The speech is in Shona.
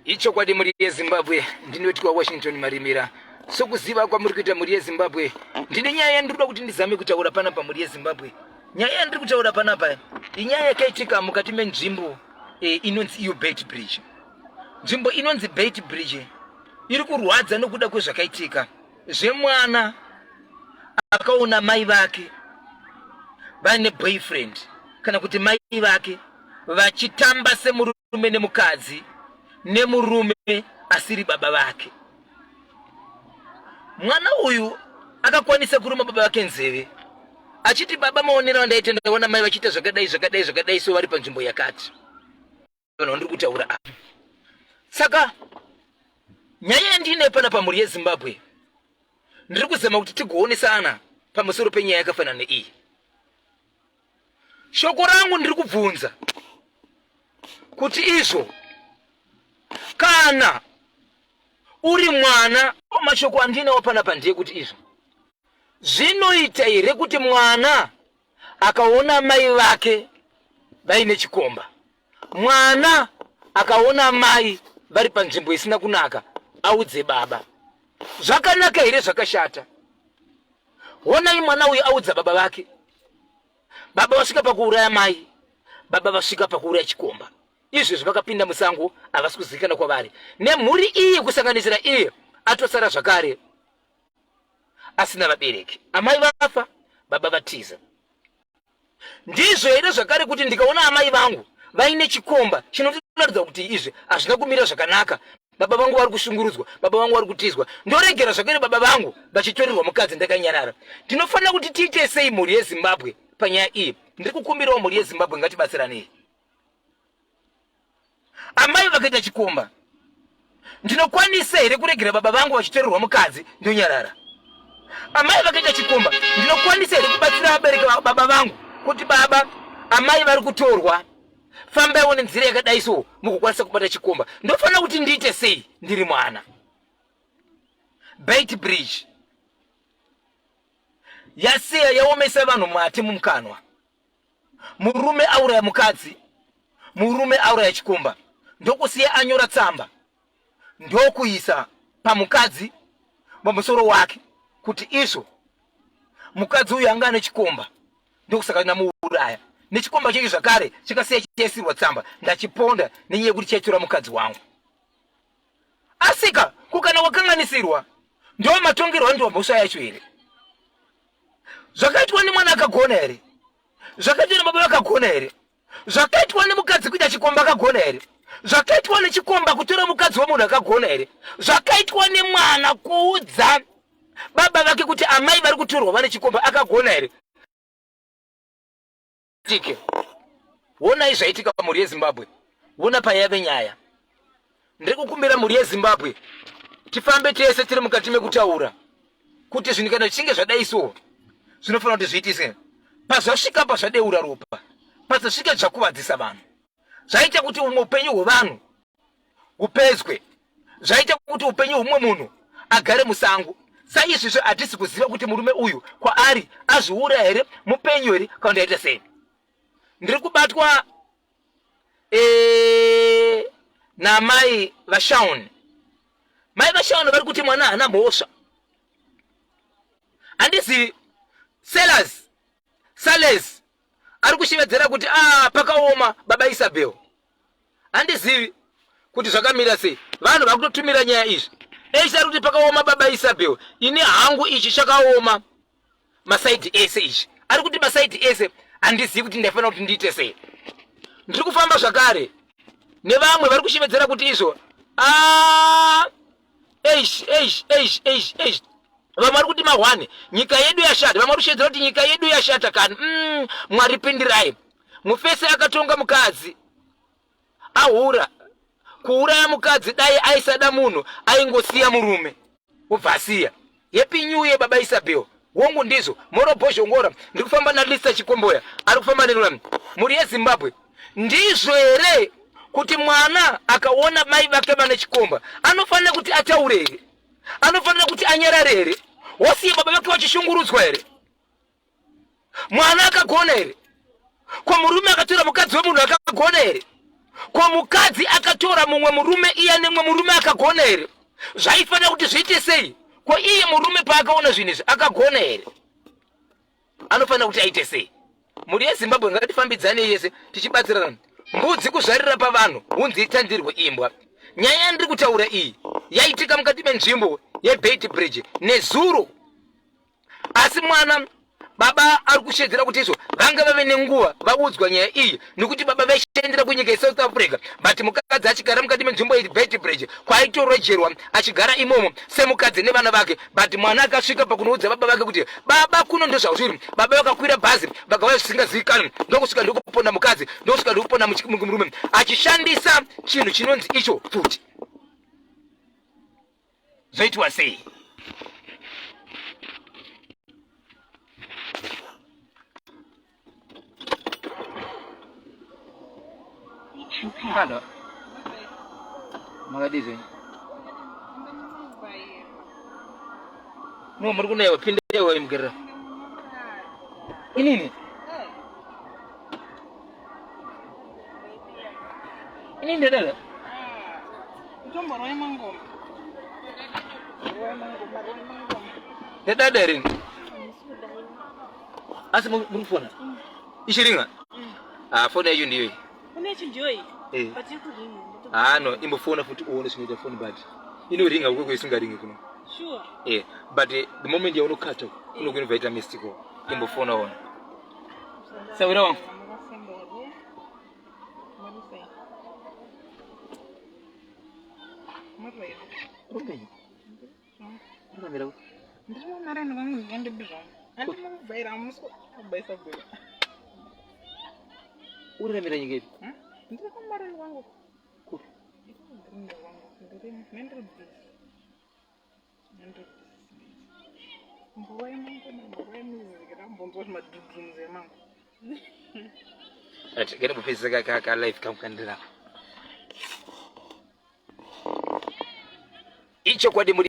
Ichokwadi mhuri yeZimbabwe, ndinotwa Washington Marimira. Sokuziva kwamuri kuita mhuri yeZimbabwe, ndine nyaya yandinoda kuti ndizame kutaura panapa mhuri yeZimbabwe. Nyaya yandiri kutaura panapa inyaya yakaitika mukati menzvimbo e, inonzi iyo Beit Bridge. Nzvimbo inonzi Beit Bridge iri kurwadza nokuda kwezvakaitika zvemwana akaona mai vake vaine boyfriend kana kuti mai vake vachitamba semurume nemukadzi nemurume asiri baba vake. Mwana uyu akakwanisa kuruma baba vake nzeve achiti, baba, maonero andaita ndaona mai vachiita zvakadai zvakadai zvakadai, so vari panzvimbo yakati. Vanhu vandiri kutaura apa. Saka nyaya yandine pana pamhuri yeZimbabwe, ndiri kuzama kuti tigoonesana pamusoro penyaya yakafanana neiyi. Shoko rangu ndiri kubvunza kuti izvo kana uri mwana, mashoko andinawo panapa ndeyekuti izvo zvinoita here kuti mwana akaona mai vake vaine chikomba, mwana akaona mai vari panzvimbo isina kunaka audze baba? Zvakanaka here zvakashata? Honai mwana uyu audza baba vake, baba vasvika pakuuraya mai, baba vasvika pakuuraya chikomba. Izvezvi vakapinda musango, havasi kuzivikana kwavari nemhuri iyi, kusanganisira iye atosara zvakare asina vabereki. Amai vafa, baba vatiza. Ndizvo here zvakare kuti ndikaona amai vangu vaine chikomba chinotoratidza kuti izvi hazvina kumira zvakanaka, baba vangu vari kushungurudzwa, baba vangu vari kutizwa, ndoregera zvakare baba vangu vachitorerwa mukadzi ndakanyarara? Tinofanira kuti tiite sei mhuri yeZimbabwe panyaya iyi? Ndiri kukumbirawo mhuri yeZimbabwe, ngatibatsiranei. Amai vakaita chikomba, ndinokwanisa here kuregera baba vangu vachitorerwa mukadzi ndonyarara? Amai vakaita chikomba, ndinokwanisa here kubatsira vabereki baba vangu kuti baba, amai vari kutorwa, fambaiwo nenzira yakadai so mukukwanisa kubata chikomba? Ndofanira kuti ndiite sei ndiri mwana? Bait Bridge yasiya yaomesa vanhu mate mumukanwa. Murume auraya mukadzi, murume auraya chikomba, ndokusiya anyora tsamba ndokuisa pamukadzi pamusoro wake kuti izvo mukadzi uyu anga ane chikomba, ndokusaka ndamuuraya nechikomba checho zvakare chikasiya chaisirwa tsamba, ndachiponda nenyaya yekuti chaitora mukadzi wangu. Asika kukana wakanganisirwa ndo matongerwo anoitwa mhosva yacho here? Zvakaitwa nemwana akagona here? Zvakaitwa nebaba vakagona here? Zvakaitwa nemukadzi kuita chikomba akagona here? Zvakaitwa nechikomba kutora mukadzi wemunhu akagona here? Zvakaitwa nemwana kuudza baba vake kuti amai vari kutorwa vane chikomba akagona here? Tike. Wonai zvaitika mhuri yeZimbabwe. Wona payave nyaya. Ndiri kukumbira mhuri yeZimbabwe tifambe tese tiri mukati mekutaura kuti zvinhu kana zvichinge zvadai so zvinofanira kuti zviitise. Pazvasvika pazvadeura ropa, pazvasvika zvakuvadzisa vanhu, zvaita kuti umwe upenyu hwevanhu hupedzwe, zvaita kuti upenyu humwe munhu agare musango. Saizvizvo hatisi kuziva kuti murume uyu kwaari azviura here, mupenyu here, kana ndaita sei. Ndiri kubatwa e, namai vaShaun. Mai vaShaun vari kuti mwana haana mhosva. Handizivi. Sellers Sales ari kushevedzera kuti ah, pakaoma baba Isabel. Handizivi kuti zvakamira sei, vanhu vakutotumira nyaya izvi. Eisha ari kuti pakaoma baba Isabel. Ini hangu ichi chakaoma masaidhi ese ichi. Ari kuti masaidhi ese handizivi kuti ndaifanira kuti ndiite sei. Ndiri kufamba zvakare nevamwe vari kushevedzera kuti izvo ah, eish eish eish eish eish. Vamwe vari kuti mahwani, nyika yedu yashata. Vamwe vari kushevedzera kuti nyika yedu yashata kani. Mwari pindirai. Mufese akatonga mukadzi ahura, kuuraya mukadzi. Dai aisada munhu aingosiya murume ubva asiya. Happy New Year baba Isabel. Wongu ndizvo moro bhozhongora. Ndiri kufamba naLisa Chikomboya ari kufamba nerurami. Mhuri yeZimbabwe, ndizvo here kuti mwana akaona mai vake vane chikomba anofanira kuti ataure here? Anofanira kuti anyarare here? Wosiye baba vake vachishungurudzwa here? Mwana akagona here? Ko murume akatora mukadzi wemunhu akagona here? Ko mukadzi akatora mumwe murume iya nemumwe murume akagona here? Zvaifanira kuti zviite sei? Ko iye murume paakaona zvinhu izvi akagona here? Anofanira kuti aite sei? Mhuri yeZimbabwe ngatifambidzane yese tichibatsirana. Mbudzi kuzvarira pavanhu hunzi itandirwe imbwa. Nyaya yandiri kutaura iyi yaitika mukati menzvimbo yeBeitbridge nezuro. Asi mwana baba ari kushedzera kuti izvo vanga vave nenguva vaudzwa nyaya iyi nekuti baba vaishandira kunyika yesouth Africa, but mukadzi achigara mukati menzvimbo yeBeitbridge kwaitorojerwa achigara imomo semukadzi nevana vake. But mwana akasvika pakunoudza baba vake kuti baba kuno ndozvazviri. Baba vakakwira bhazi vakauya zvisingazivikanwi, ndokusvika ndokuponda mukadzi, ndokusvika ndokuponda murume achishandisa chinhu chinonzi icho pfuti. Zvoitwa sei? Hello. Makadii zvenyu? No, muri kunaiwa pindaiwa imugerera. Inini? Inini ndadada. Ndadada here? Asi muri kufona? Ichiringa? Ah, foni yacho ndiyo iyi. Une chinjoyi? Eh. But iri kuringa. Ah, no, imbofona futi uone zvinoita foni but inoringa uko isingaringi kuno. Sure. Eh, but the moment yaunokata kuno kuinobva ita mystical. Imbofona uone. Sawira wangu. Rubenyu. Rukamira ku. Ndiri vangu ndingandibi zvangu. Andimubvaira hamusi kubaisa bwera. Uriramira nyika ipi? Ndiri kumarani wangu. Kupi? Ndiri wangu. Ndiri ndiri busy. Ndiri busy. Mbuva yemangu, mbuva yemusic, ndambonzwa kuti madhudhunzi emangu. Right, gena kupedzisa ka ka ka live kangu kandira. Ichokwadi muri.